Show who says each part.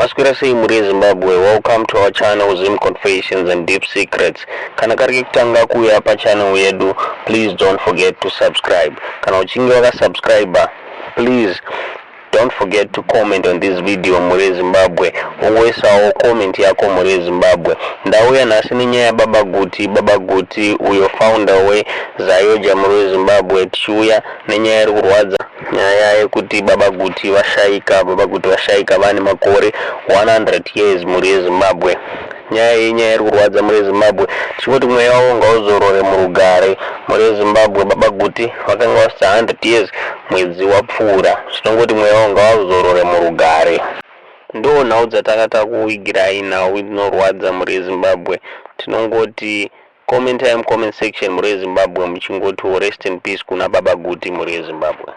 Speaker 1: Maswera sei mhuri yeZimbabwe, welcome to our channel Zim Confessions and Deep Secrets. Kana kari kekutanga kuuya pachannel yedu, please don't forget to subscribe. Kana uchinge wakasubscribe, please don't forget to comment on this video mhuri yeZimbabwe, wongoisawo comment yako mhuri yeZimbabwe. Ndauya nhasi nenyaya yababa Guti, Baba Guti uyo founder weZAOGA mhuri yeZimbabwe, tichiuya nenyaya iri kurwadza, nyaya yekuti Baba Guti vashaika. Baba Guti vashaika vane makore 100 years mhuri yeZimbabwe. Nyaya iyi nyaya iri kurwadza mhuri yeZimbabwe, tichingoti mweya wavo ngauzorore murugare mhuri yeZimbabwe. Baba Guti vakanga vasvitsa 100 years mwedzi wapfuura, tinongoti mweya wavo ngauzorore murugare. Ndo nhau dzatanga takuvigirai, nhau inorwadza mhuri yeZimbabwe. Tinongoti comment time comment section mhuri yeZimbabwe, muchingoti rest in peace kuna Baba Guti mhuri yeZimbabwe.